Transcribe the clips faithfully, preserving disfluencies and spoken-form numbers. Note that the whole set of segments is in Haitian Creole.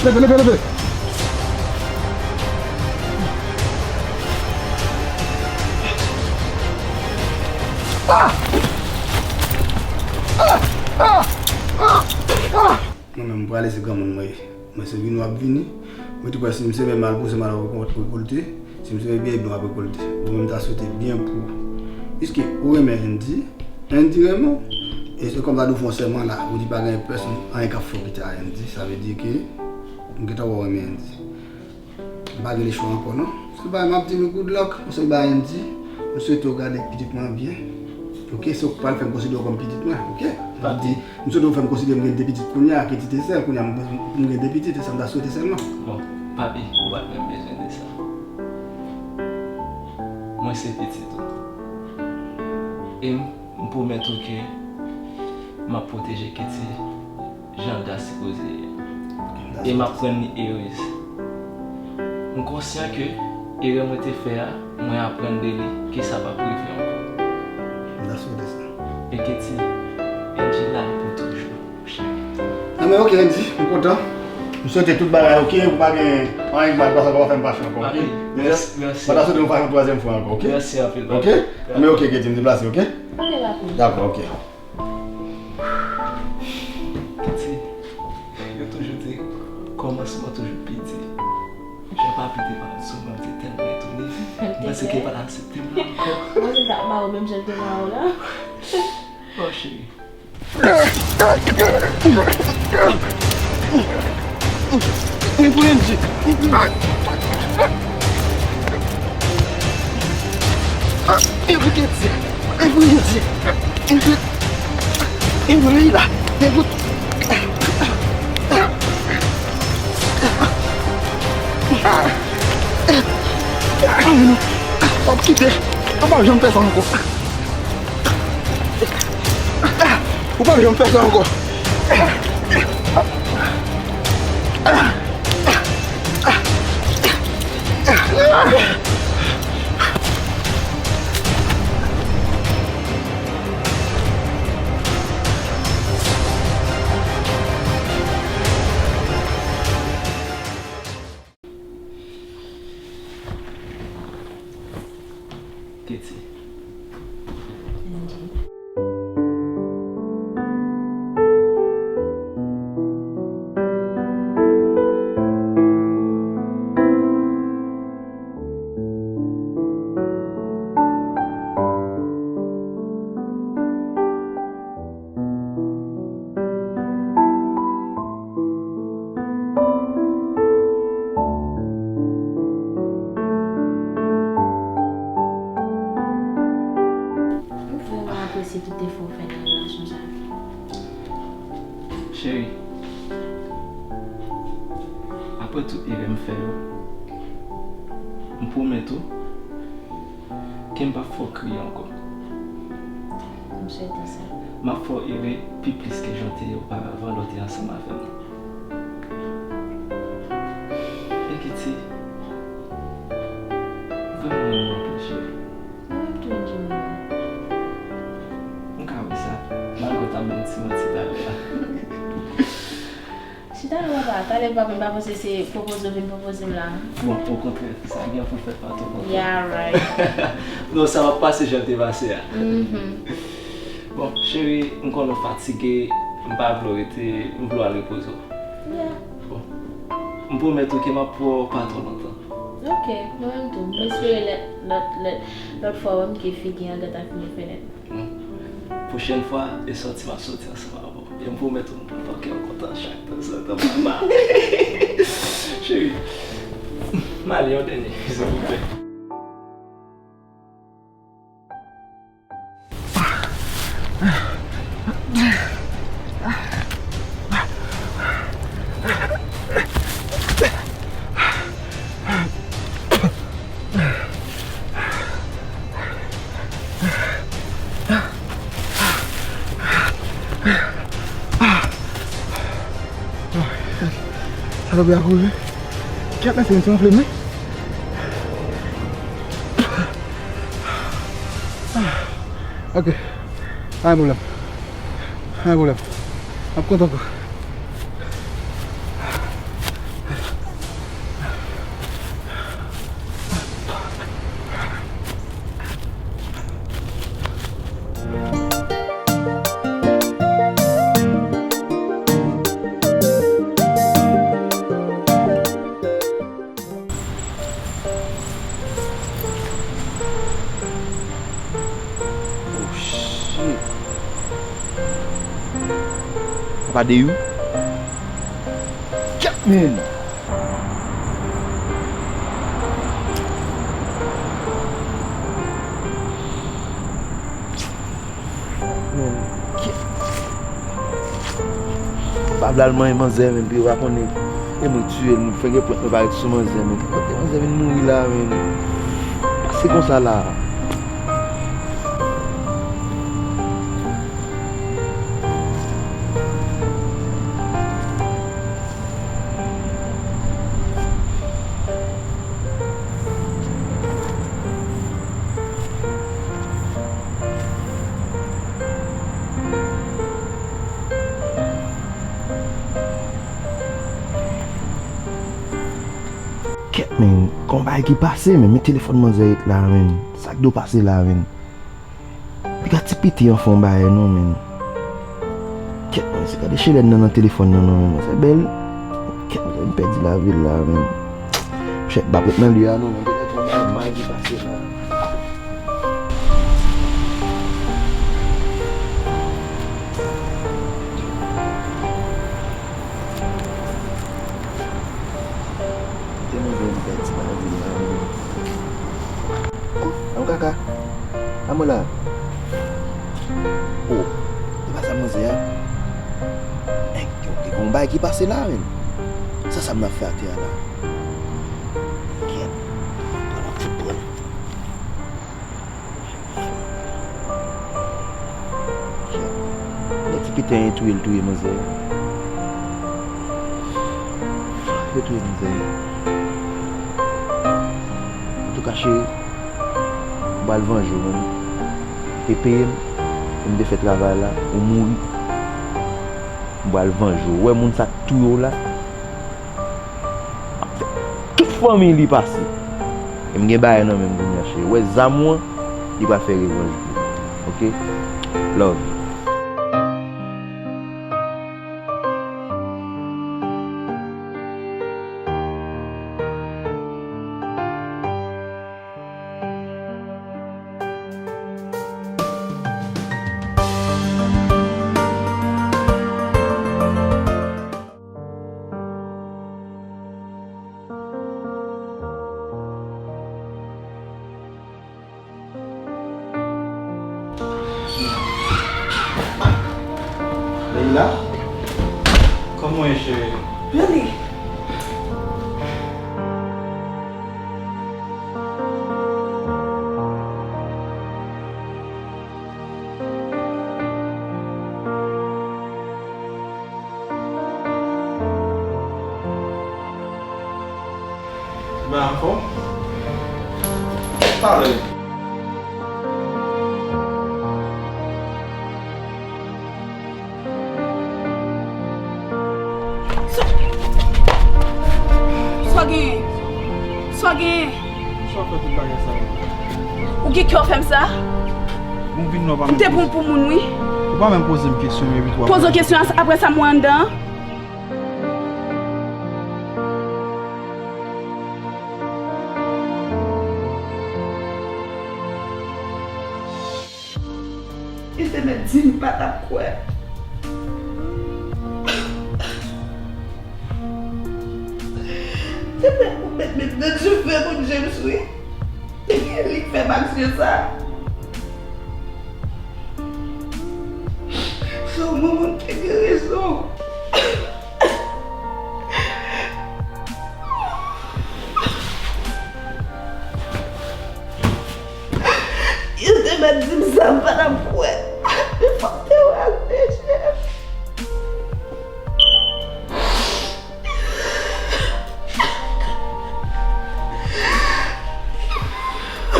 Leve, leve, leve. Mwen menm, m prale, se granmoun mwen ye. Mwen se vini w ap vini. Mwen tou prèske, si m semen mal, pou se mal w ap rekòlte. Si m semen byen, byen w ap rekòlte. Mwen menm, m ta swete byen pou ou. Piske ou renmen Andy, Andy renmen w. E se kòm sa, nou fè yon sèman la. Ou di pa gen pèsonn, anyen k ap fè w kite a Andy. Sa vle di ke m gentan wè w renmen Andy. M pa gen lechwa ankò non. Se pa m ap di nou good luck, m se ba Andy. M swete w gade pitit mwen byen. Oke, se ou k pral fè m konsidere w kòm pitit mwen, oke? M ap di, m swete w fè m konsidere m gen de pitit kounye a, Ketty te sèl, kounye a m, m gen de pitit, e sa m ta swete sèlman. Bon, papi, ou pa t menm bezwen di sa. Mwen se pitit ou. E m M pwomèt ou ke m ap pwoteje Ketty jan l ta sipoze ye. E m ap rann li erez. M konsyan ke erè mwen te fè a, mwen aprann de li ke sa p ap rive ankò. M ta swete sa. E Ketty, Angie la pou toujou. Anben, oke, Andy, m kontan. M swete tout bagay oke, ou pa gen anyen k mal pase ankò, pa fè m fache ankò, oke? Mèsi, mèsi. Pa ta swete m fache yon twazyèm fwa ankò, oke? Mèsi anpil, papi. Oke? Anben, oke, Ketty, m deplase, oke? Oke, papi. Dakò, oke. Ketty, yo toujou di, kòmansman toujou pi di. Jan papi te pale sou mwen, m te tèlman etone. M panse ke l pa t aksepte m la ankò. Mwen menm, m t ap mare w menm jan l te mare w la. Oh, cheri. Mwen pou Andy. Mwen pou Andy. Mwen pou Andy. Mwen pou Leila. Mwen pou... Mwen pou kite. Mwen pa janm fè sa ankò. Ou p ap janm fè sa ankò. Ketty. M vrèman apresye tout efò w fè nan relasyon sa a. Cheri, apre tout erè m fè yo, m pwomèt ou ke m p ap fè w kriye ankò. M swete sa. M ap fè w ere pi plis ke jan w te ye oparavan lè w te ansanm avè m. Ketty, m vrèman renmen w anpil, cheri. Mwen menm tou, Jimmy. M ka wè sa, malgre w t ap ban m ti manti talè a. Chita non papa, talè papa m pa panse se pwopoze w vin pwopoze m la. Bon, okontrè, sa gen pou fèt pa twò lontan. Yeah, right. Non, sa p ap pase jan l te pase a. Mhm. Bon, cheri, m konnen w fatige, m pa vle w rete, m vle w al repoze w. Yeah. Bon. M pwomèt ou ke m ap wè w pa twò lontan. Ok, mwen menm tou. M espere lè, lòt, lè, lòt fwa w wè m ke figi an gentan fini fenèt. Hmm. Pwochèn fwa, e sòti m ap sòti ansanm avè w. E m pwomèt ou, m pou fè kè w kontan chak tanzantan, mama. Cheri, m ale yon dènye, silvouplè. Salopri a kouri. Kèt mesye, misye anfle m wi. Ok. Pa gen pwoblèm. Pa gen pwoblèm. M ap kontan ankò. Oh shit. Papa Deyou. Kèt, men. Men, ki... Pa vle al manyen manzè, men, pi yo pa konnen. E mwen ki tiye l, nou fè gen pwent nou pa ret sou manzè, men. Kote manzè vin mouri la, men. Pase konsa la. Kèt, men, gon bagay ki pase, men, men telefòn manzè ret la, men. Sa k dwe pase la, men. Piga ti piti an fè yon bagay non, men. Kèt, men, se gade chelè nan, nan telefòn nan, non, men. Sa bèl. Kèt, men, m pèdi lavi l la, men. Chèt, m p ap ret nan lye a, non, men. Genlè gon bagay mal ki pase la. Te mande m pèdi nan vil la, wi. Oh, an kaka. A mwen la. Oh, e pa sa manzè a. Nèg, yo, te gon bagay ki pase la, men. Sa, sa m ap fè atè a la. Kèt. Pran nan fout pran. Nèg ti piten touye l touye manzè. Yo touye manzè. Antouka cheri, m pral vanje w, men. Te peye m, pou m te fè travay la, ou mouri. M pral vanje w. Ou wè moun sa k touye w la? M ap fè tout fanmi li pase. E m gen bagay nan men m kounye a, cheri. Ou wè zam ou an, li pral fè revanj pou ou. Oke? Love. Leila, kòman w ye, cheri? Byen, wi. Mwen anfòm. Talè. Sa, sa w genyen? Sa w genyen? Sa w fè tout bagay sa yo? Ou gen kè w fè m sa? Bon, vin non, pa menm. M te bon pou moun, wi. Ou pa menm poze m kesyon, men epi tou. Poze w kesyon, apre sa m wè anndan an. Li te mèt di m pa t ap kwè. Te mèt ou mèt met nan dife pou James, wi. Li k fè m aksyon sa. Frè w, manman m te gen rezon. Yo te mèt di m sa, m pa t ap kwè. Men fò m te wè ak de je m.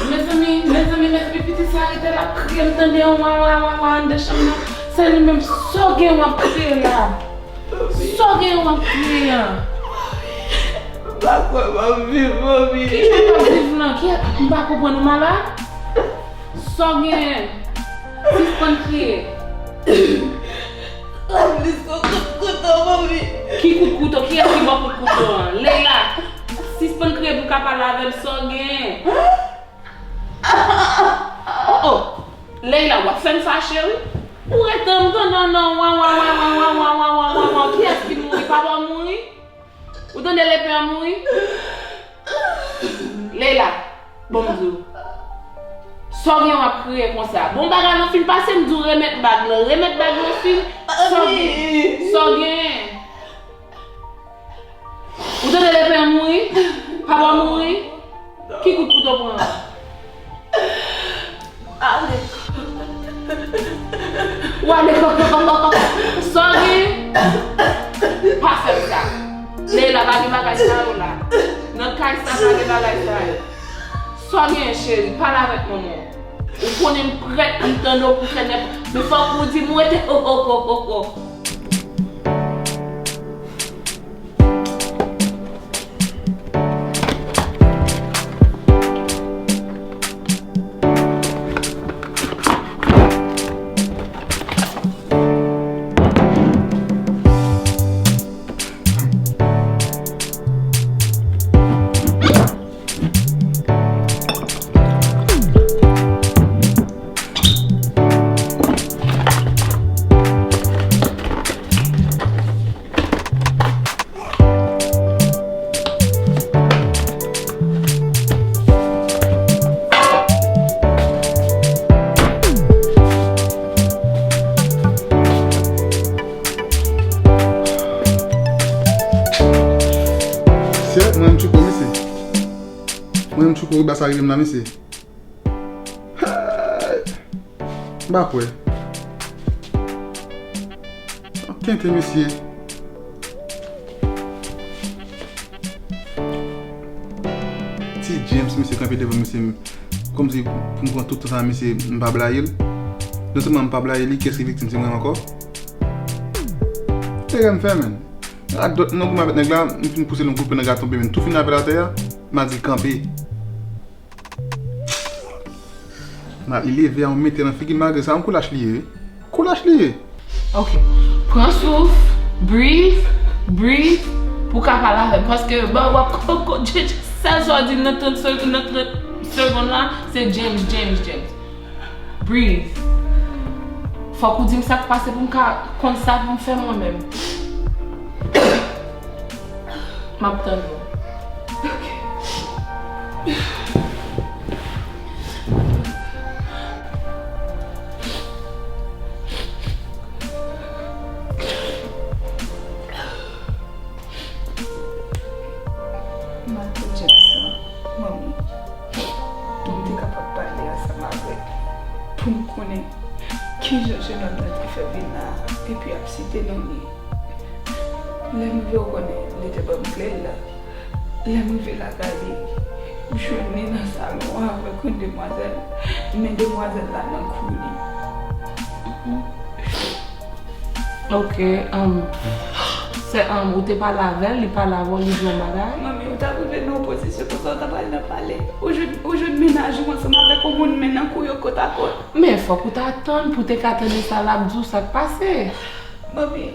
Mezanmi, mezanmi, mezanmi, pitit sa rete la ap kriye, m tande yon wa, wa, wa, wa anndan chanm nan. Se li menm, sa w gen w ap kriye la? Sa w gen w ap kriye a? M pa kwè m ap viv, manmi. Ki jan w p ap viv lan? Ki, m pa konprann, ou malad? Sa w gen? Sispann kriye. Laplis gon kout kouto, manmi. Ki kout kouto? Kiyès ki ba w kout kouto an? Leila, sispann kriye pou w ka pale avè m, sa w gen? Oh, oh. Leila, w ap fè m fache, wi. Ou ret an m tande nan wa, wa, wa. Kiyès ki mouri? Papa w mouri? Ou tande lepen an mouri? Leila, bon m di w. Sa w gen w ap kriye konsa? Bon, bagay lan fin pase, m di w remèt bag lan. Remèt bag lan fin. Sa w gen? Sa w gen? Ou tande lepen an mouri? Papa w mouri? Ki kout kouto pran? Ale. Ou ale kòkòkòkò. Sa w gen? Pa fè m sa. Leila, pa gen bagay sa yo la. Nan kay sa, pa gen bagay sa yo. Sa w gen, cheri? Pale avèk manman w. Ou konnen m prèt, m tande w pou fè nenpòt. Men fòk ou di m ou rete ho, ho, ho, ho, ho. Sè, mwen menm tchouko, mesye. Mwen menm tchouko, wi, ba sa rive m la, mesye. Hey! M pa kwè. Tenten, mesye. Ti James, mesye, kanpe devan misye, kòmsi pou m pran tout tan sa, mesye, m pa blayi l. Non sèlman m pa blayi li, kiyès ki viktim, se mwen ankò. Erè m fè, menn. Ak dòt nèg, m avèk nèg la, m fin pouse l yon kout pwen, nèg la tonbe, menn. Tou fini avè l atè a, m a di l kanpe. Mal, li leve a, ou mete nan figi l, malgre sa, yon kou lach li ye, wi. Kou lach li ye. Ok. Pran souf, breathe, breathe, pou w ka pale avè m. Paske, bon, w ap ko, ko, James, sèl sa w di m nan trant se-, nan trant segonn la, se James, James, James. Breathe. Fòk ou di m sa k pase pou m ka konn sa pou m fè mwen menm. M ap tann ou. Ok. Matant James lan, manmi, pou m te kapab pale ansanm avè l, pou m konnen kijan jenòm nan te fè vin la, epi ap site non li. Lè m rive, ou konnen, li te ban m kle l la. Lè m rive lakay li, m jwenn li nan salon an avèk yon demwazèl, men demwazèl la nan kou li. Ok, um, sè, um, ou te pale avè l, li pale avè w, li di w yon bagay? Manmi, ou t ap rive nan yon pozisyon konsa, ou ta pral nan pale. Ou jwenn, ou jwenn mennaj ou ansanm avèk yon moun, men nan kou yo kotakot. Men fòk ou ta tann pou w te ka tande sa l ap di w, sa k pase. Manmi,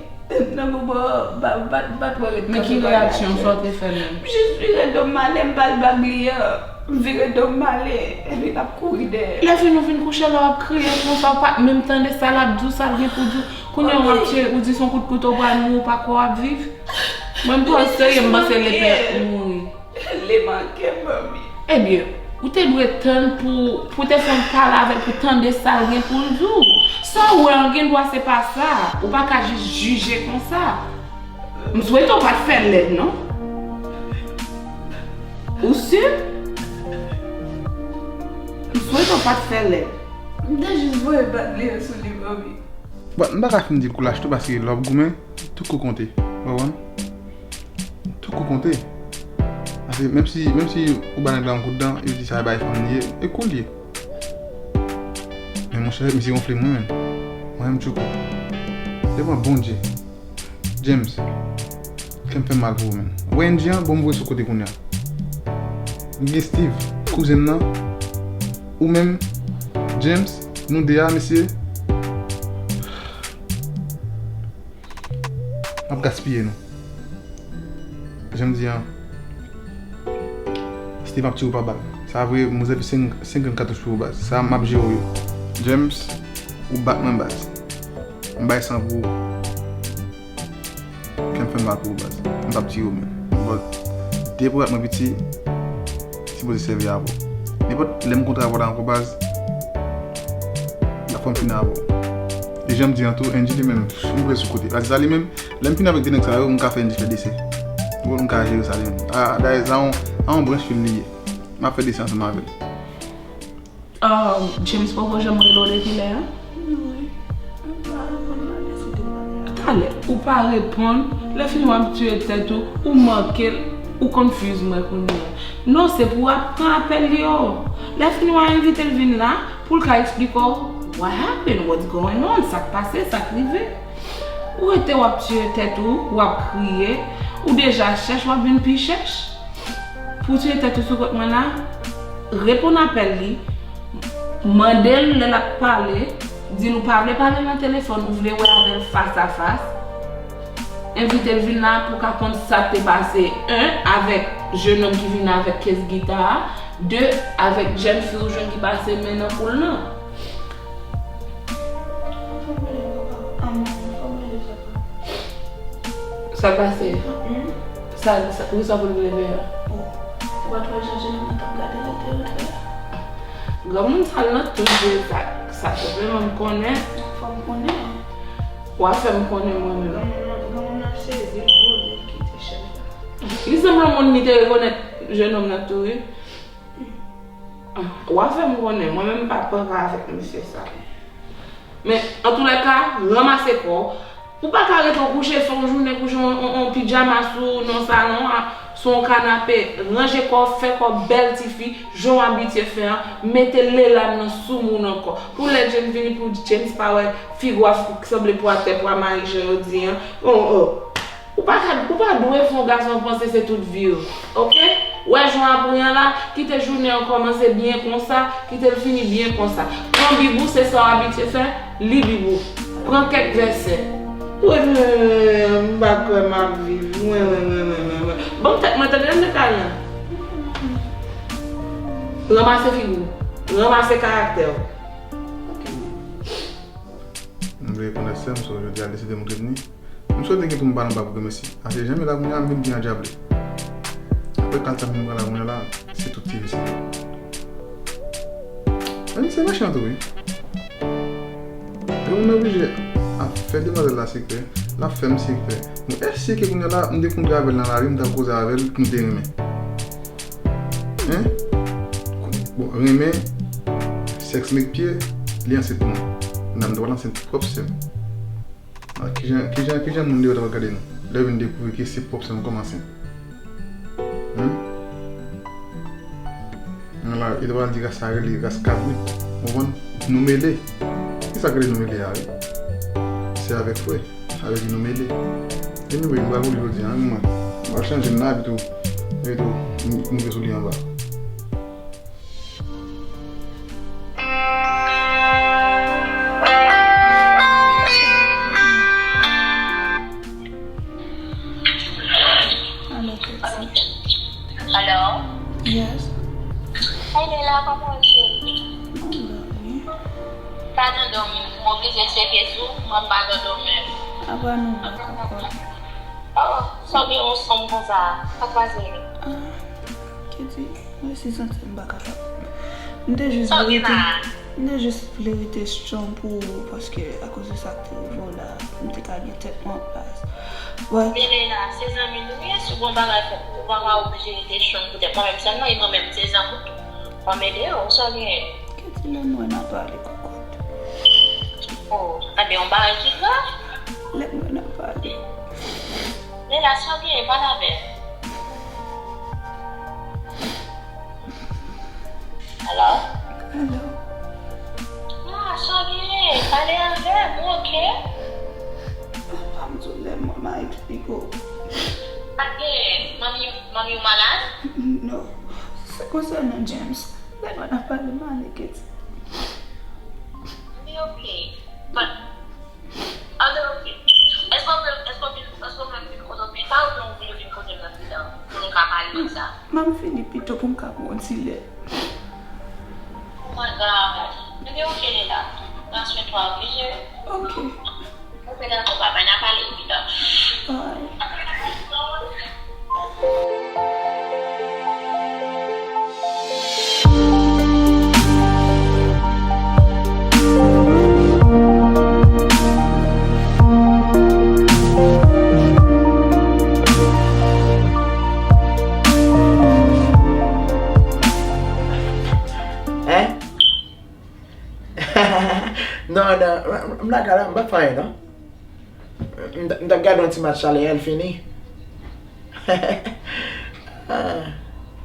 nan moman, ba, ba, ba twò ret kanpe bagay. Men ki reyaksyon, sa w te fè menm? M jis vire do m ale, m ba l bag li an. M vire do m ale, epi l ap kouri dèyè. Lè fini ou vin kouche la, w ap kriye konsa, w pa t menm tande sa l ap di w, sa l gen pou di w. Kounye a w ap tcheke, ou di se yon kout kouto w pral mouri, ou pa kwè w ap viv. Mwen, m pran serye, m panse l te mouri. Li manke m, manmi. Ebyen, ou te dwe tann pou, pou te fè yon pale avè l, pou tande sa l gen pou l di w. Sa w wè an gen dwa se pa sa. Ou pa ka jis jije konsa. M swete w pa t fè l lèd, non. Ou si? M swete w pa t fè l lèd. M te jis voye bag li an sou li, manmi. Bon, m pa ka fin di kou lach tou, paske lè w ap goumen, tout kou konte. Ou konprann? Tout kou konte. Paske menm si, menm si ou ba nèg la yon kout dan, yo di sa bay fanm li ye, e kou l ye. Men monchè, misye wonfle mwen menm. Mwen menm tchouko. Tèlman Bondye. James, kè m fè mal pou ou, menm. Ou wè Angie an, bon, m voye sou kote kounye a. M gen Steve, kouzen m nan. Ou menm, James, nou de a, mesye. M ap gaspiye nou. Jan m di an, Steve ap tiye w pa bal. Sa vre, m rezève senk, senk grenn katouch pou ou, baz. Sa, m ap jere w yo. James, ou bat mwen, baz. M bay san pou ou. Kè m fè mal pou ou, baz. M p ap tiye w menm. But, depi w ak mwen piti, sipoze sèvi avè w. Nenpòt lè m kontre avè w la ankò, baz, la fò m fini avè w. E jan m di an tou, Angie li menm, m voye sou kote. Baz, sa li menm, lè m fini avèk de nèg sa yo, m ka fè Angie fè dese. Ou konprann, m ka jere sa li menm. A, dayè, sa yon, sa yon branch fil li ye. M ap fè dese ansanm avè l. Um, James poko janm rele w depi lè a? Talè, ou pa reponn, lè fini w ap tiye tèt ou, ou manke l, ou confuse mwen kounye a. Non, se pou w ap pran apèl li o. Lè fini w a envite l vin la, pou l ka eksplike w what happened, what's going on, sa k pase, sa k rive. Ou rete w ap tiye tèt ou, w ap kriye, ou deja chèch, w ap vin pi chèch. Pou w tiye tèt ou sou kont mwen la, reponn apèl li, mande l lè l ap pale, di l ou pa vle pale nan telefòn, ou vle wè avè l fas a fas. Envite l vin la pou w ka konn sa k te pase, en, avèk jennonm ki vin avèk kès gita a, de, avèk jèn fi ou jwenn ki pase men nan kou l lan. Sa pase? Sa, sa, poukisa pou l leve a? Ou pa t wè jan jennonm nan t ap gade l, l te rantre a? Granmoun sa l nan tout vre sa, sa senpleman m konnen. Fò m konnen. W a fè m konnen mwen menm. Granmoun nan, granmoun nan sezi, l vole, l kite chèz la. Li sanble yon moun li te rekonèt jennonm nan tou wi. W a fè m konnen, mwen menm m pa panka avèk mesye sa. Men, antoulèka, ranmase kò w. Ou pa ka rete w kouche, fè yon jounen kouche yon, yon, yon pijama sou, nan salon an, sou yon kanape, ranje kò w, fè kò w bèl tifi, jan w abitye fè an, mete Lela nan sou moun ankò. Pou lè James vini, pou James pa wè figi w ap sanble pwa tè, pwa mayi, jan yo di an. Oh, oh. Ou pa ka, ou pa dwe fè yon gason panse se tout vi w, oke? Wè jan w ap ri an la, kite jounen an kòmanse byen konsa, kite l fini byen konsa. Pran Bib ou, se sa w abitye fè, li Bib ou. Pran kèk vèsè. Wi, wi, wi, wi, m pa kwè m ap viv. Wi, wi, wi, wi, wi, wi. Ban m tèt mwen tande, tande kay lan. Ranmase figi w. Ranmase karaktè w. M vle rekonèt sè m, so jodi a l deside montre m li. M swete gen pou m pale anba pou granmesi. Ase janm la kounye a m vin byen adyable. Apre kal sa m vin pale la kounye a la, se tout ti vye sa. Men misye mechan tou wi. Yon moun oblije ap fè demwazèl la sekrè, l ap fè m sekrè. Bon, èske kounye a la m te kontre avè l nan lari, m t ap koze avè l, nou te renmen? Hein? Bon, renmen, sèks mek pye, li ansent pou mwen. Nan m dwa l ansent pwòp sè m. Ah, kijan, kijan, kijan moun deyò ta pral gade nou? Lè yo vin dekouvri ke se pwòp sè m kòm ansent. Hein? Ala, yo ta pral di ras sa rele ras kabrit. Ou konprann? Nou mele. Kisa k rele nou mele a, wi? Sè avèk frè. Sa vle di nou mele. Anyway, m pral pou li jodi a, wi, mwen. M pral chanje m nan, epi tou, epi tou, m, m rive sou li anba. Alo, Titi. Alo? Yes. Hey, Lela, kòman w ye, cheri? Mwen la, wi. Pa nan dòmi, m oblije tcheke sou ou, mwen pa nan dòmi. Apa nou la, kòkòt? Oh, sa w gen yon sonm konsa? Sa k pase? Ah, Keti, mwen si santi m pa kapab. M te jis vle rete, m te jis vle rete strong pou ou, paske akoz de sa k te rive w la, pou m te ka gen tèt mwen an plas. But. Men Lela, se zanmi nou ye, si w gen yon bagay fè pou ou, ou pa ka oblije rete strong pou tèt mwen menm sèlman, e mwen menm se zanmi w tou. Mwen m ede w, sa w genyen? Keti, lè m wè n ap pale, kòkòt. Oh, enben, yon bagay ki grav? Lè m wè n ap pale. Lela, sa w genyen? Pale avè m. Alo? Alo? Ah, sa w genyen? Pale avè m, oke? Pipo. Pa t gen manmi, manmi w malad? Non. Se konsènan James. Lè nou ap pale, m ale kite. Li oke. But, ok, ok. Èske w vle, èske w vin, èske w vle m vin kote w pita oubyen w vle vin kote m nan pita pou nou ka pale de sa? M ap vini pito pou m ka pran yon ti lè. Oh my God. Ebyen, ok, Leila. Pran swen twa, ok, cheri? Ok. Ok, dakò, papa, n a pale pita. Alright. Hein? Non, non, m, m lakay la, m pa fè anyen, non. M t, m t ap gade yon ti match talè a, l fini. Ah.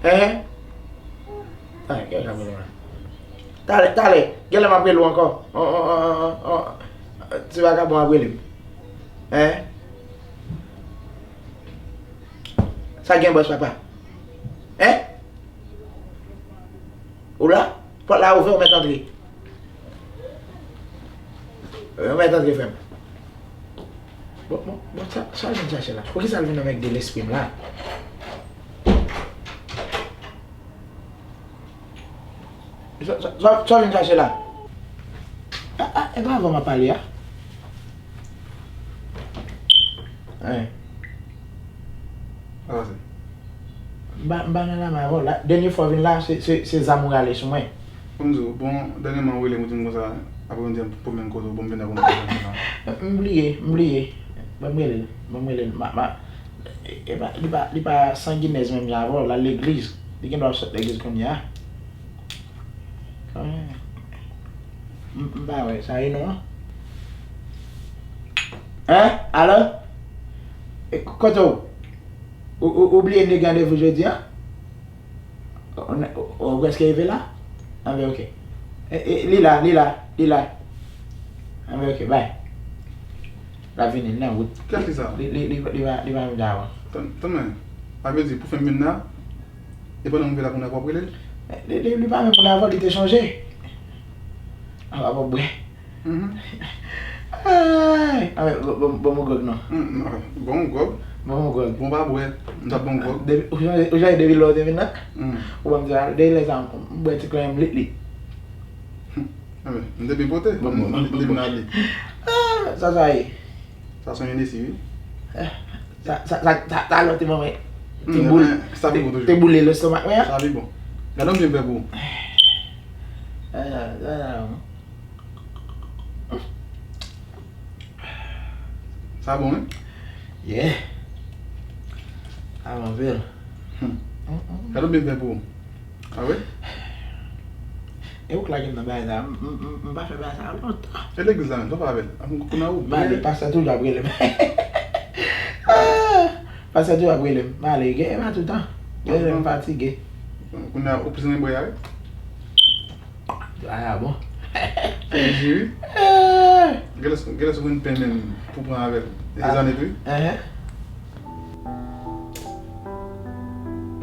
Hein? Ah, gen jan mwen la. Talè, talè, genlè m ap rele w ankò. On, on, on, on, on, ti vagabon ap rele m. Hein? Sa gen bòs papa? Hein? Ou la? Pòt la ouvè, ou mèt antre. Ou mèt antre, frè m. Bon, bon, bon, sa, sa l vin chache la? Poukisa l vin nan mèg de lespri m la? Sa, sa, sa, sa w vin chache la? A, a, e pa avè w m ap pale a? Hein. Sa pase? M pa, m pa nan lame avè w la. Dènye fwa w vin la, se, se, se zam ou rale sou mwen. Kòm di w, bon, dènyèman ou rele m, ou di m konsa, apre w di m pou m vin kote w, bon, m vin la pou m pale konsa. M bliye, m bliye. Ban m rele l, ban m rele l. Ma, ma, e, e pa, li pa, li pa sanginèz menm jan avè w, l al legliz. Li gen dwa sot legliz kounye a. M, m pa wè, sa e non an. Hein? Alo? E, k-, kote w? Ou, ou, ou bliye n te gen randevou jodi a? Ou, ou, ou prèske rive la? Anben, ok. E, e, li la, li la, li la. Anben, ok, bay. L ap vini, l nan wout. Kiyès ki sa? Li, li, li, li pa, li pa menm jan avan. Tann, tann mwen. Sa vle di, pou fè m vin la, e pandan m rive la pou n ap rele l? Li, li, li pa menm moun avan, li te chonje. A, w ap bwè. Mhm. Ay, a, bon, bon, bon, bon gwòg non. Mm, non. Bon gwòg. Bon, bon gwòg. Bon, pa bwè. M t ap bon gwòg. Depi, ou chonje, ou chonje depi lè w te vin nan? Mm. Ou ban m di, depi lè sa, m bwè ti klen m lit li. Anben, m te byen pote. Bon, bon, bon, bon, bon. M te vin ale. Ah, sa, sa ye. Sa se yon enesi, wi. Eh, sa, sa, sa, sa, sa lòt te ban mwen. Ti boule, sa pi bon toujou. Te boule lestomak mwen an. Sa pi bon. Gade yon byen fè pou ou. Eh, sa, sa, sa bon, wi? Yeah. Sa bon anpil. Hmm. Mm, mm. Gade yon byen fè pou ou. Ah wi? E ou k lage m nan bagay sa, m, m, m, m pa fè bagay sa lontan. E legliz la menm, sa w fè avè l? Kounye a ou bwè. M ale, pastè toujou ap rele m. Ah, pastè toujou ap rele m. M ale, gen, e pa toutan. Rele m fatige. Kounye a ou plis renmen bwè a wi. Ah, bon. Se jwi. Ah. Genlè, genlè sou vin pen menm pou pran avè l. E zanit wi. Ah.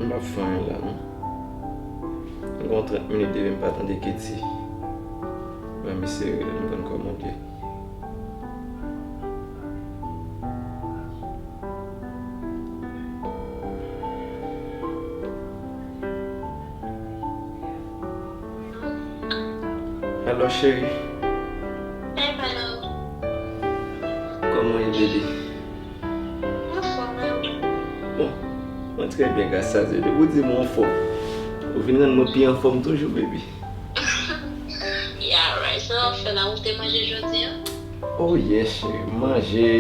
M p ap fè anyen la non. M gen yon trant minit depi m pa tande Katie. Mwen, misye rele m, m konn kòmande. Hello, cheri. Hey, hello. Kòman w ye, baby? Anfòm, e ou? Bon, mwen trè byen, gras a Dye. Depi w di m w anfòm, ou vin rann mwen pi anfòm toujou, baby. Yeah, right. Sa w ap fè la, ou te manje jodi a? Oh, yes, cheri. M manje,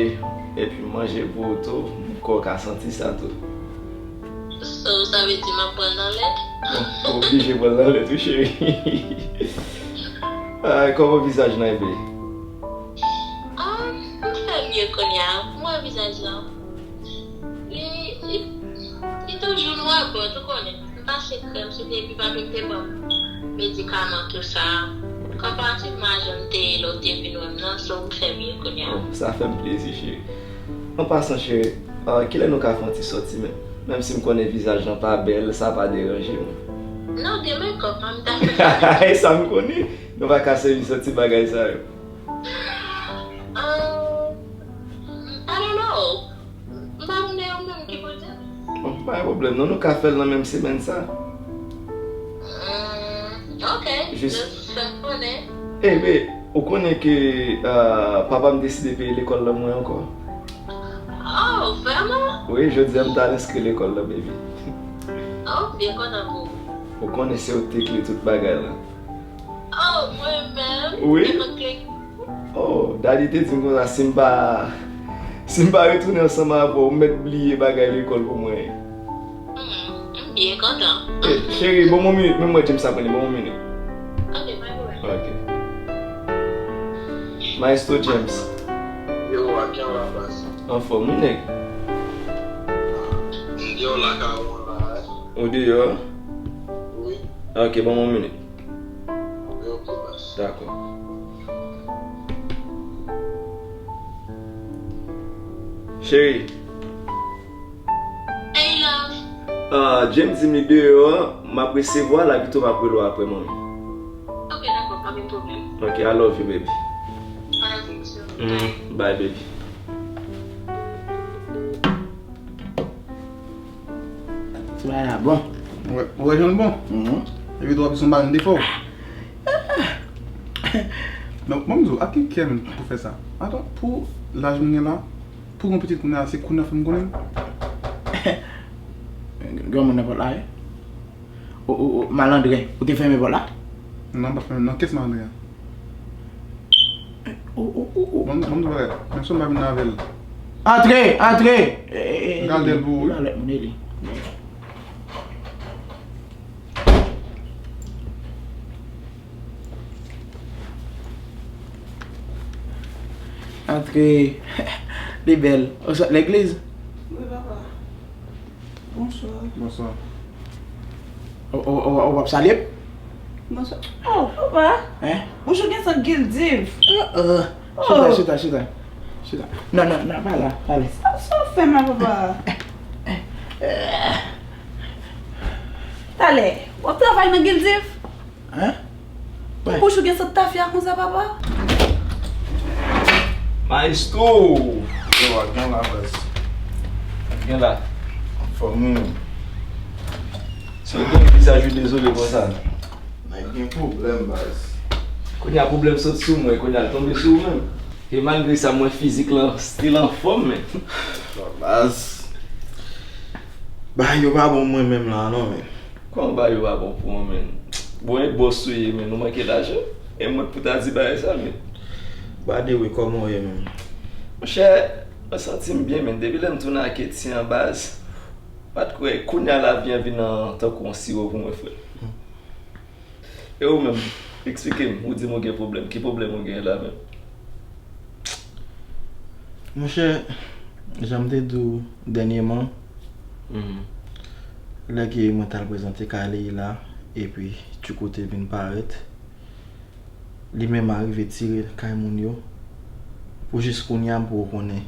epi m manje pou ou tou. Kò w ka santi sa tou. So, sa vle di m ap pran l nan lèt? Bon, ou oblije pran l nan lèt, wi, cheri. Ah, kòman vizaj lan ye, baby? Ah, m fè mye kounye a. M wè vizaj lan. Li, li, li toujou nwa bòt, ou konnen. M pase krèm sou li epi papi m te ban m medikaman tou sa. Konparativman a jan m te ye lè w te vin wè m nan, so m fè mye kounye a. Oh, sa fè m plezi, cheri. An pasan, cheri, ah, kilè nou ka fè yon ti sòti menm? Menm si m konnen vizaj lan pa bèl, sa pa deranje mwen. Non, demen kòman m ta fè? E sa m konnen, nou pa ka sèvi sòti bagay sa yo. Ah, I don't know. M pa konnen ou menm ki pou di. Bon, pa gen pwoblèm non, nou ka fè l nan menm semèn sa. Mm, ok, jis fè m konnen. Ebe, ou konnen ke ah, papa m deside peye lekòl lan mwen ankò. Oh, vrèman? Wi, jodi a m t al enskri lekòl lan, baby. Oh, m byen kontan pou ou. Ou konnen se ou k te kle tout bagay lan. Oh, mwen menm? Wi. Te konn kle. Oh, daddy te di m konsa, si m pa, si m pa retounen ansanm avè w, ou mèt bliye bagay lekòl pou mwen. Hmm, m byen kontan. Eh, cheri, ban m yon minit, men m wè James ap rele, ban m yon minit. Ok, pa gen pwoblèm. Ok. Maestro James. Yo, a ki an la baz? Anfòm, wi, nèg. M deyò lakay ou la, eh. Ou deyò? Wi. Ok, ban m yon minit. Yo, ok, baz. Dakò. Cheri. Hey, love. Ah, James di m li deyò, m ap resevwa l, pito m ap rele w apre, manmi. Ok, dakò, pa gen pwoblèm. Ok, I love you, baby. I love you too. Mm, bye, baby. Ti bagay la bon. Ou wè, ou wè jan l bon? Mhm. Epi tou, w ap di se yon bagay m te fè w. Men, bon, m di w, ak ki kè m pou fè sa? Atann, pou laj mwen gen la, pou yon pitit kounye a, se kounye a fè m konnen l. Granmoun nan pòt la, wi. O, o, o, malandren, ou te fèmen pòt la? Non, m pa fèmen, non, kès malandren an? O, o, o, o. Bon, bon, bon, men se m pa vin avè l. Antre, antre! E, e, e, gade l pou ou, wi. Lòt moun, e li. Antre. Li bèl. Ou sot legliz? Wi, papa. Bonswa. Bonswa. Ou, ou, ou, ou p ap salye m? Bonswa. Oh, papa. Hein? Bouch ou gen sant gildiv. Oh, oh. Chita, oh, chita, chita. Chita. Non, non, non, pa la, pa la. Sa, sa w fè m la, papa? Talè, w ap travay nan gildiv? Hein? Pou bouch ou gen sant tafya konsa, papa? Maestro! Yo, a gen la, baz. Gen la. Anfòm, wi. Si w gen vizaj ou dezole konsa. Nèg gen pwoblèm, baz. Kounye a pwoblèm sot sou mwen, kounye a l tonbe sou ou menm. E malgre sa, mwen fizik lan still anfòm, men. Baz. Bagay yo pa bon mwen menm la, non, men. Kòman bagay yo pa bon pou ou, men? Bon, e bòs ou ye, men ou manke lajan. E mwen k pou ta di bagay sa, men. Bade wi, kòman w ye menm? Monchè, mwen santi m byen, men. Depi lè m tounen ak Etienne, baz, m pa t kwè kounye a lavi an vin an tankou yon siwo pou mwen, frè. E ou menm, eksplike m, ou di m ou gen pwoblèm. Ki pwoblèm ou gen la menm? Monchè, jan m te di w dènyèman, mhm, lè ke mwen t al prezante kay Leila, epi Tchouko te vin parèt, li menm arive tire kay moun yo, pou jis kounye a m poko konnen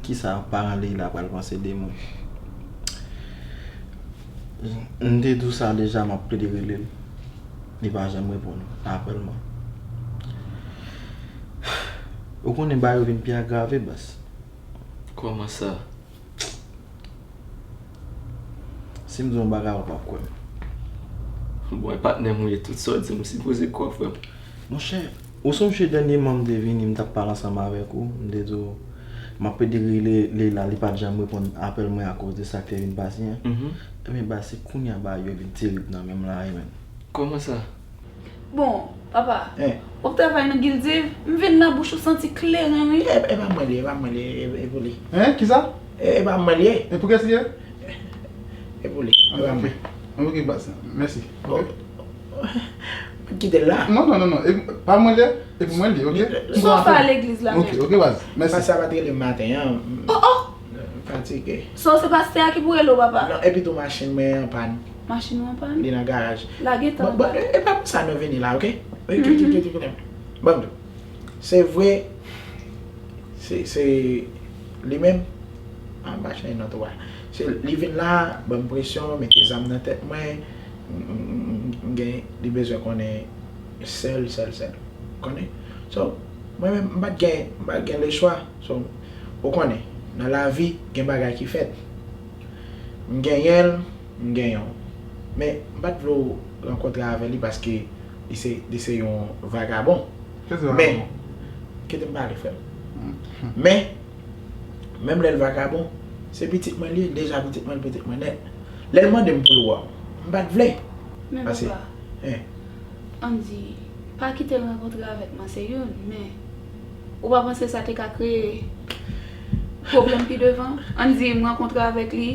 kisa paran Leila pral panse de mwen. M te di w sa deja, m ap plede rele l. Li pa janm reponn apèl mwen. Ou konnen bagay yo vin pi agrave, baz. Kòman sa? Si m di w yon bagay, ou p ap kwè m. Bon, e patnè m ou ye, tout sa w di m, m sipoze kwè w, frè m. Monchè, ou sonje dènyèman m te vini, m t ap pale ansanm avèk ou, m te di w, m ap plede rele Leila, li pa t janm reponn apèl mwen akoz de sa k te vin pase an. Mhm. Ebyen, baz, se kounye a bagay yo vin terib nan men m la, wi, menn. Kòman sa? Bon, papa, hein, w ap travay nan Gildiv, m vin nan bouch ou santi kleren, wi. E, e pa mwen li ye, e pa mwen li ye, e, e pou li. Hein, kisa? E, e pa mwen li ye. E pou kiyès li ye? E pou li, e pa mwen. Ok, baz, mèsi. Ok. Kite l la. Non, non, non, non, e pa mwen li ye, e pou mwen li ye, ok? Sa w fè a legliz la menm? Ok, ok, baz, mèsi. Pastè a pa t rele m maten an. Oh, oh! M fatige. So, se pastè a ki pou rele w, papa? Non, epi tou machin mwen an pàn. Machin ou an pàn? Li nan garaj. Lage tan. Bon, bon, e, e pa pou sa nou vini la, ok? Kite, kite, kite, kite. Bon, se vre, se, se li menm, Ah, m pa chanje non twò. Se li vin la, ban m presyon, mete zam nan tèt mwen. M, m, m, m gen, li bezwen konnen sèl, sèl, sèl. Konnen? So, mwen menm, m pa t gen, m pa t gen lechwa. So, ou konnen, nan lavi, gen bagay ki fèt. M genyen l, m genyen w. Men, m pa t vle w rankontre avè li paske li se, li se yon vagabon. Kèl se vagabon? Men, kite m pale, frè m. Men, menm lè l vagabon, se pitit mwen li ye, deja pitit mwen, pitit mwen nèt. Lè l mande m pou l wè w, m pa t vle. Men papa, ann di, pa kite l rankontre avèk mwen, se youn, men ou pa panse sa te ka kreye pwoblèm pi devan? Ann di, m rankontre avèk li.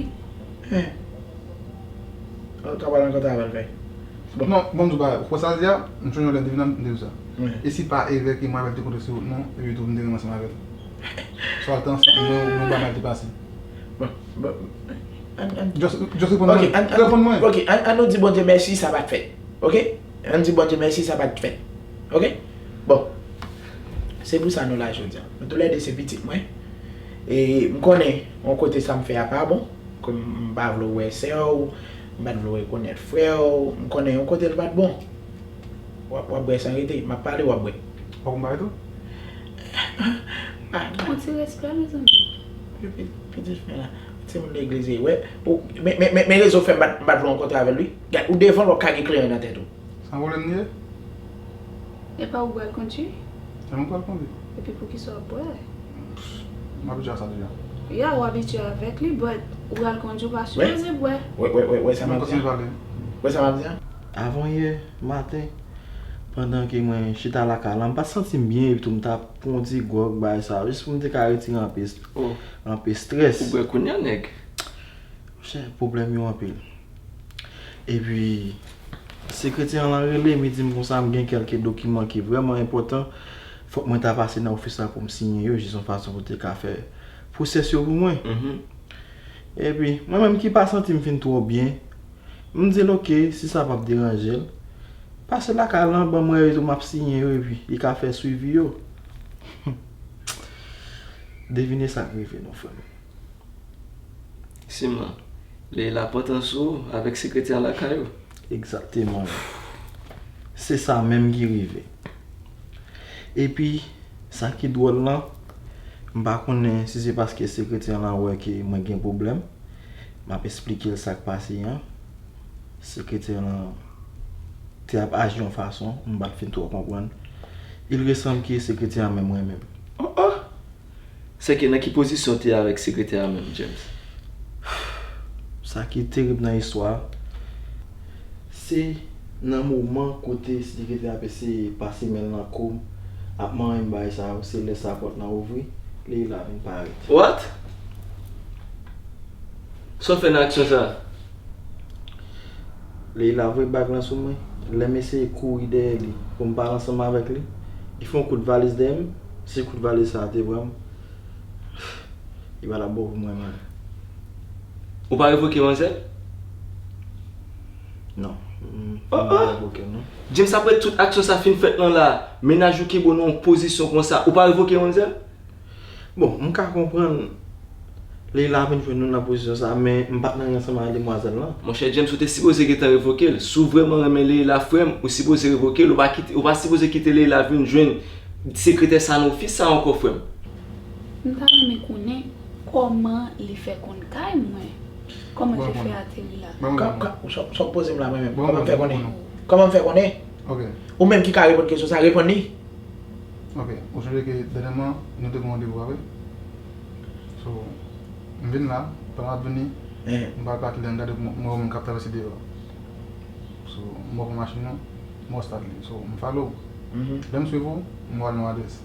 Ou ta pral rankontre avè l, fè. Bon. Non, bon, m di w bagay. Ou kwè sa l di a? M sonje yon lè m te vin nan, m te di w sa. E si pa evè ke mwen avè l te kontre sou wout nou, epi tou m te renmen ansanm avè l. Swa l te ansent, mwen, mwen pa mal te pase. Bon, bon, ann, ann, just, just reponn mwen. Reponn mwen. Ok, ann, ann nou di Bondye mèsi, sa pa t fèt. Ok? Ann di Bondye mèsi, sa pa t fèt. Ok? Bon. Se pou sa nou la jodi a. Nou toulède se pitit mwen. E m konnen yon kote sa m fè a pa bon. Kòm m pa vle w wè sè w, m pa t vle w rekonèt frè w, m konnen yon kote l pa t bon. W ap, w ap bwè san rete. M ap pale, w ap bwè. Ou konprann tou? Ah, non. Yon ti respè, mezanmi. Pi-, pi-, pitit mwen la. Timoun legliz ye. Wè, ou, men, men, men, men rezon fè m pa t, m pa t vle w rankontre avè l, wi. Gad, ou devan l, w ap kage kleren nan tèt ou. Sa pwoblèm li ye? E pa ou k pral kondui? Se mwen k pral kondui. Epi poukisa w ap bwè? M abitye a sa deja. Ya, ou abitye avèk li, but ou pral kondui, ou pa sipoze bwè. Wè, wè, wè, wè sa m ap di a. Wè sa m ap di a. Avan yè maten, pandan ke mwen chita lakay la, m pa t santi m byen, epi tou m t ap pran yon ti gwòg, bagay sa, jis pou m te ka retire anpe, anpe strès. Ou bwè kounye a, nèg? Monchè, pwoblèm yo anpil. Epi, sekretè an lan rele m, li di m konsa m gen kèlke dokiman ki vrèman enpòtan. Fòk mwen ta pase nan ofis la pou m siyen yo, jis yon fason pou te ka fè pwosès yo pou mwen. Epi, mwen menm ki pa santi m fin twò byen, m di l, oke, si sa p ap deranje l, pase lakay lan, ban m wè yo tou, m ap siyen yo, epi li ka fè swivi yo. Devine sa k rive non, frè m. Siman, Leila pantan sou ou avèk sekretè an lakay ou. Egzakteman. Se sa menm ki rive. Epi, sa ki dwòl lan, m pa konnen si se paske sekretè an lan wè ke mwen gen pwoblèm, m ap esplike l sa k pase an. Sekretè an lan te ap aji yon fason, m pa t fin twò konprann. Il resanm ke sekretè an menm renmen m. Oh, oh! Sèke nan ki pozisyon w te avèk sekretè a menm, James? Sa ki terib nan istwa a, se nan moman kote sekretè a ap eseye pase men l nan kou m, ap manyen m bagay sa yo, se lè sa pòt lan ouvri, Leila vin parèt. What? Sa w fè nan aksyon sa a? Leila voye bag lan sou mwen. Lè m eseye kouri dèyè li pou m pale ansanm avèk li, li fè yon kout valiz dèyè m. Se kout valiz sa a te pran m. Li pa t ap bon pou mwen, man. Ou pa revoke manzèl? Non. M, m pa revoke l, non. James, apre tout aksyon sa fin fèt lan la, mennaj ou kenbe w nan yon pozisyon konsa, ou pa revoke manzèl? Bon, m ka konprann Leila vin jwenn nou nan pozisyon sa, men m pa t nan rann ansanm ak demwazèl lan. Monchè James, ou te sipoze gentan revoke l. Si w vrèman renmen Leila, frè m, ou sipoze revoke l. Ou pa kite, ou pa sipoze kite Leila vin jwenn sekretè sa nan ofis sa ankò, frè m. M ta renmen konnen kòman li fè konn kay mwen. Kòman l te fè ateri la. Ka, ka, sa, sa w poze m la, mwen menm? Kòman m fè konnen? Kòman m fè konnen? Ou menm ki ka reponn kesyon sa, reponn li. Ok, ou sonje ke dènyèman, nou te gen yon randevou a, wi. So, m vin la, pandan m ap vini, m pral pati la, m gade m wè yon moun k ap travèse deyò a. So, m wè w pran machin ou, m wè w start li. So, m follow w. Lè m swiv ou, m wè w al nan yon adrès.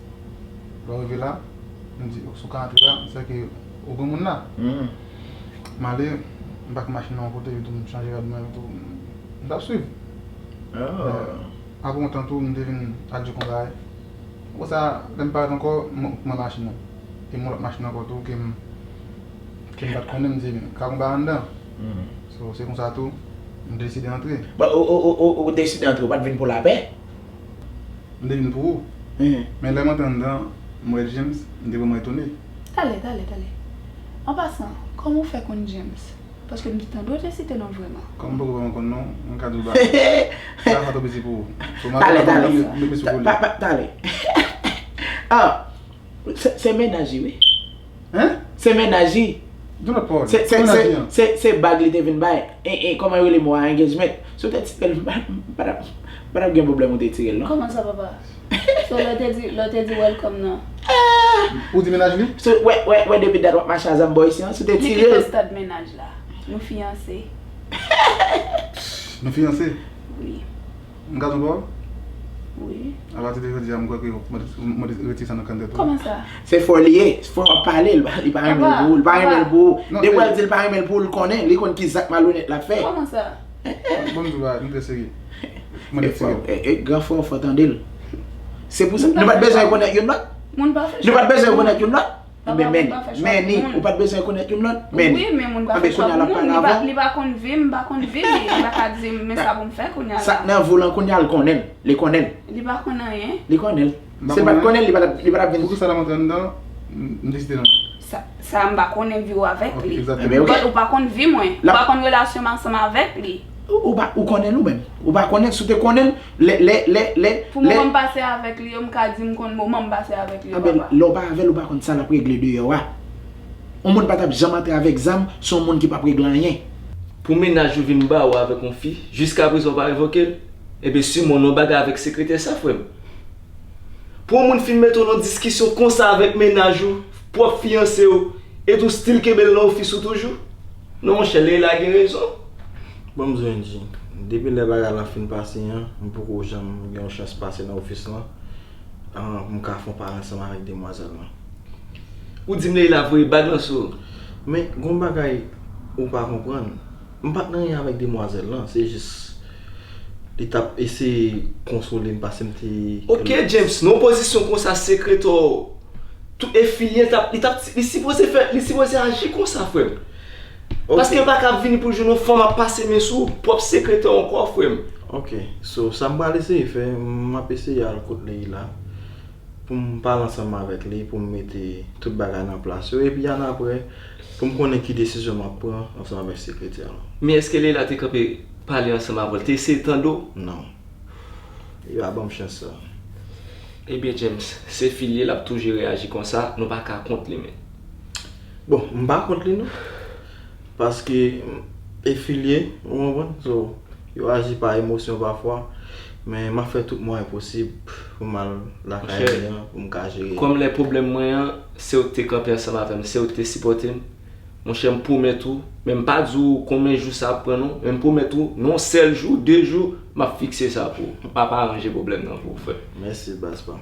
Lè w rive la, m di, si w ka antre la, sèke ou gen moun la. M ale, m pake machin nan yon kote, epitou m chanje rad mwen, epitou m t ap swiv. Apre yon tan tou, m te vin adjike yon bagay. Apre sa, lè m parèt ankò, m pran machin nan. E m wè lòt machin ankò tou ke m, ke m pa t konnen, m di, ka gon bagay anndan. So, se konsa tou, m deside antre. Bon, ou, ou, ou, ou, ou deside antre, ou pa t vin pou lapè? M te vin pou ou. Men lè m antre anndan, m wè James, m te vrèman etone. Talè, talè, talè. An pasan, kòman w fè konn James? Paske m te tande w te site non l vrèman. Kòm m poko vrèman konn non, mwen ka di w bagay. Sa, sa twò piti pou ou. So, m ap Talè, talè. Mete sou Ta- kou li. pa- pa- Talè. Ah, se se mennaj li, wi. Hein? Se mennaj li. Di lòt pawòl. Se se Mennaj se li an. se se bag li te vin bay. E e kòman yo rele mo a, engagement. Si w te tire l, m pa t ap m pa t ap gen pwoblèm ou te tire l non. Kòman sa papa? So lè w te di lè w te di welcome nan. Ou di mennaj li? So wè wè wè depi dat w ap mache a zam bò isi an, si w te Li tire kite l. Stad mennaj la. Nou fiyanse. Nou fiyanse? Wi. M ka di w pawòl? Wi. Apati de jodi a, m kwè ke w mande retire sa nan kàn tèt ou. Kòman sa? Se fò li ye, fò w ap pale, li pa li pa renmen l Papa, pou ou, li pa renmen l papa. pou ou. Non, Depi w e al di l pa renmen l pou ou, l konnen, li konn ki zak malonèt l ap fè. Kòman sa? Bon, m di w bagay, m trè serye. Mande E fò, retire l. e, e, gran frè w fò tande l. Se pou sa, Moun pa nou pa t fè bezwen sa. rekonèt youn lòt. Moun pa fè Nou pa t sa. bezwen rekonèt youn lòt. Papa, Ebyen, moun men, pa fè sa. men ni, Moun ou pa t bezwen rekonèt youn lòt, men ni. Wi, men moun pa Anben fè sa. kounye a l ap Moun, pale li pa, avè w. li pa konn vi m, m pa konn vi li. Li pa ka di m, men sa pou m fè kounye a Sa la. nan vou l an kounye a l konnen l, li konnen l. Li pa konn anyen. Li konnen l. M pa Si l pa t konnen. konnen l, li pa t ap li pa t ap vin. Poukisa l ap antre anndan, m, m deside nan. Sa, sa m pa konnen vi w avèk Ok, li. egzakteman. Ebyen, ok. But ou pa konn vi mwen. Ou La- pa konn relasyon m ansanm avèk li. Ou, ou pa, ou konnen l ou menm. Ou pa konnen l, si w te konnen l, lè, lè, lè, lè, Pou lè moman m pase avèk li yo, m ka di m konn moman m pase avèk li yo, Anben, papa. lè w pa avè l, ou pa konn sa l ap regle deyò a. Yon moun pa t ap janm antre avèk zam sou yon moun ki p ap regle anyen. Pou mennaj ou vin ba ou avèk yon fi, jiskaprezan ou pa revoke l, ebyen siman w nan bagay avèk sekretè sa, frè m. Pou yon moun fin mete w nan diskisyon konsa avèk mennaj ou, pwòp fiyanse w, epi w still kenbe l nan ofis ou toujou? Non, monchè, Leila gen rezon. Bon, m di w, Angie, depi lè bagay la fin pase an, m poko janm gen yon chans pase nan ofis lan, ah, pou m ka fè yon pale ansanm avèk demwazèl lan. Ou di m Leila voye bag lan sou ou? Men, gon bagay ou pa konprann. M pa t nan anyen avèk demwazèl lan, se jis li t ap eseye konsole m paske m te Ok, James, nan yon pozisyon konsa, sekretè w, tou, e fi l ye, t ap, li t ap, li sipoze fè, li sipoze aji konsa, frè m. Ok. Paske l pa ka ap vini pou l jwenn yon fanm ap pase men sou pwòp sekretè w ankò, frè m. Ok, so, sa m pral eseye fè, m ap eseye al kot Leila pou m pale ansanm avèk li, pou m mete tout bagay nan plas yo, epi annapre, pou m konnen ki desizyon m ap pran ansanm avèk sekretè lan. Men èske Leila te kanpe pale ansanm avè w, te eseye tande w? Non. Li pa ban m chans sa. Ebyen, James, se fi l ye, l ap toujou reyaji konsa, nou pa ka kont li, men. Bon, m pa kont li, non. Paske, e fi l ye, ou konprann? So, yo aji pa emosyon pafwa, men m ap fè tout mwayen posib pou m al lakay Monchè, li an, pou m ka jere. Kòm lè pwoblèm mwen an, se ou k te kanpe ansanm avè m, se ou k te sipòte m, monchè, m pwomèt ou, men m pa di w konbyen jou sa ap pran non, men m pwomèt ou, nan yon sèl jou, de jou, m ap fikse sa pou ou. M ap aranje pwoblèm nan pou ou, frè. Mèsi, baz pa m.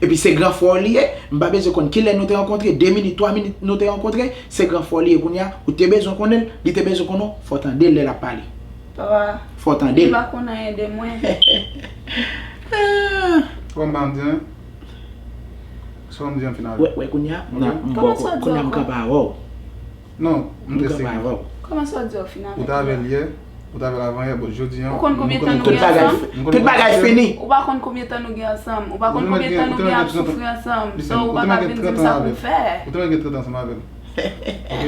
Epi se gran frè w li ye, m pa bezwen konn kilè nou te rankontre, de minit, twa minit nou te rankontre, se gran frè w li ye kounye a, ou te bezwen konnen l, li te bezwen konnen w, fò w tande l lè l ap pale. Papa, Fò w tande li l. pa konn anyen de mwen. Ah. Kòman m pa di anyen? Sa w di an final? Wè, wè kounye a, Ok. nan, m Kòman bò sa w di kounye a m ankò? kanpe avè w. Non, m M te kanpe seri. avè w. Kòman sa w di an final? Ou t avè l yè, ou t avè l avan yè, bon, jodi an, Ou konn konbyen tan nou gen ansanm? Tout bagay fini. Ou pa konn konbyen tan nou gen ansanm. Ou pa konn konbyen tan nou gen ap soufri ansanm. So, ou pa ka vin di m sa pou m fè. Ou te mèt gen trant an ansanm avè l. Ok?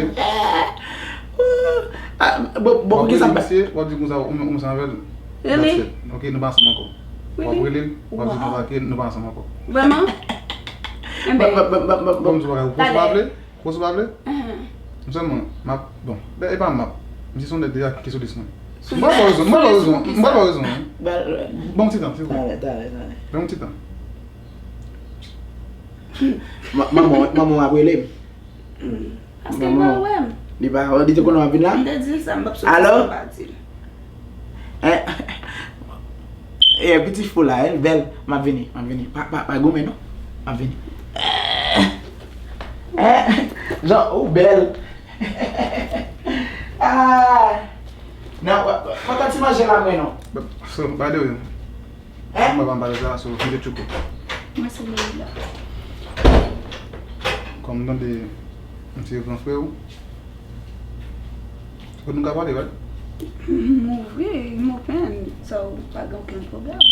Ah, bon, bon, poukisa m pa. W ap rele misye, w ap di konsa, ou menm, ou menm ansanm avè l. Rele. That's it. Ok, nou pa ansanm ankò. W ap rele l, w ap di konsa ke nou pa ansanm ankò. Vrèman? Enben. Bon, m di w bagay, ou pwosib pa vle? Pwosib pa vle? Enhen. M sèlman, m ap, bon, e pa m ap. Misye se yon nèg deja ki sou lis mwen. M pral ba w rezon, m pral ba w rezon, m pral ba w rezon, wi. Ban m ti tan, silvouplè. Talè, talè, talè. Ban m ti tan. Ma- Manman, manman w ap rele m. Hmm. Paske li pa wè m. Li pa wè, li te konnen w ap vin la? M te di l sa, m p ap soti Alo? san m pa di l. Eh, eh, piti fou la, eh, bèl, m ap vini, m ap vini. Pa, pa, pa goumen non. M ap vini. Eh, Jan, ou bèl. Ah. Nan, w ap, w ap fè ti manje la mwen non. So, by the way, Hein? Mwen pa pale sa, so, m te tchouko. Mwen se Leila. Kòm m tande m se gran frè w, fòk nou ka pale, right? M ouvri, m open, so pa gen okenn pwoblèm.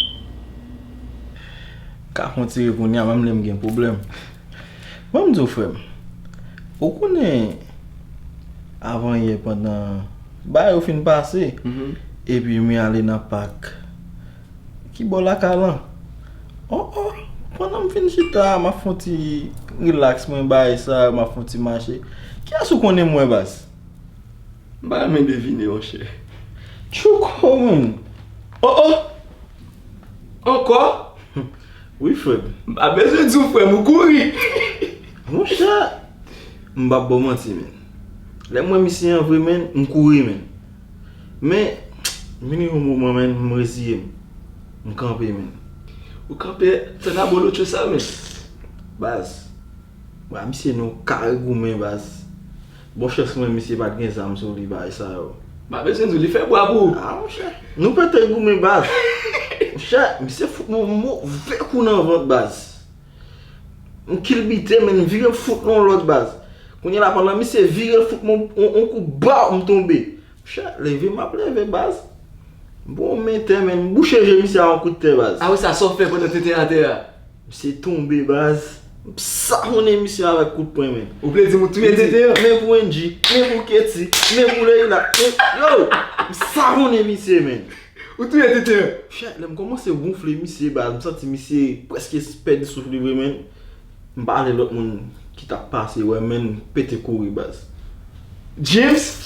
Ka fè yon ti ri kounye a, menm lè m gen pwoblèm. Ban m di w, frè m, Ou konnen, avan yè pandan bagay yo fin pase, epi m ale nan pak. Ki bò lakay lan? Oh, oh, pandan m fin chita, m ap fè yon ti relax mwen, bagay sa, m ap fè yon ti mache. Kiyès ou konnen m wè, baz? M pa renmen devine, monchè. Tchouko, man. Oh, oh! Ankò? Wi, frè m. M pa bezwen di w, frè m, ou kouri. Monchè, m p ap ba w manti, man. Lè m wè misye an vre, man, m kouri, man. Men, vin yon moman, man, m reziye m. M kanpe, man. Ou kanpe tann abolotcho sa, man. Baz. Baz, misye nan yon kare goumen, baz. Bon chans mwen, misye pa t gen zam sou li, bagay sa yo. M pa bezwen di w, li fè bwa pou ou. Ah, monchè. Nou pete goumen, baz. Monchè, misye fout mwen yon move kou nan vant, baz. M kilbite, man, m vire m fout nan yon lòt, baz. Kounye la, pandan misye vire l fout mwen yon, yon kou, baw, m tonbe. Monchè, leve m ap leve, baz. M pran yon men tè, man, m bouche je misye a yon kout tè, baz. Ah wi, sa sa w fè pandan tenten atè a? Misye tonbe, baz. M savonnen misye avèk kout pwen, man. Ou vle di m ou touye tenten an? Men pou Angie, men pou Katie, men pou Leila, men, yo, m savonnen misye, man. Ou touye tenten an? Chè, lè m kòmanse wonfle misye, baz, m santi misye prèske pèdi souf li vre, man. M pa vle lòt moun ki t ap pase wè, man, m pete kouri, baz. James?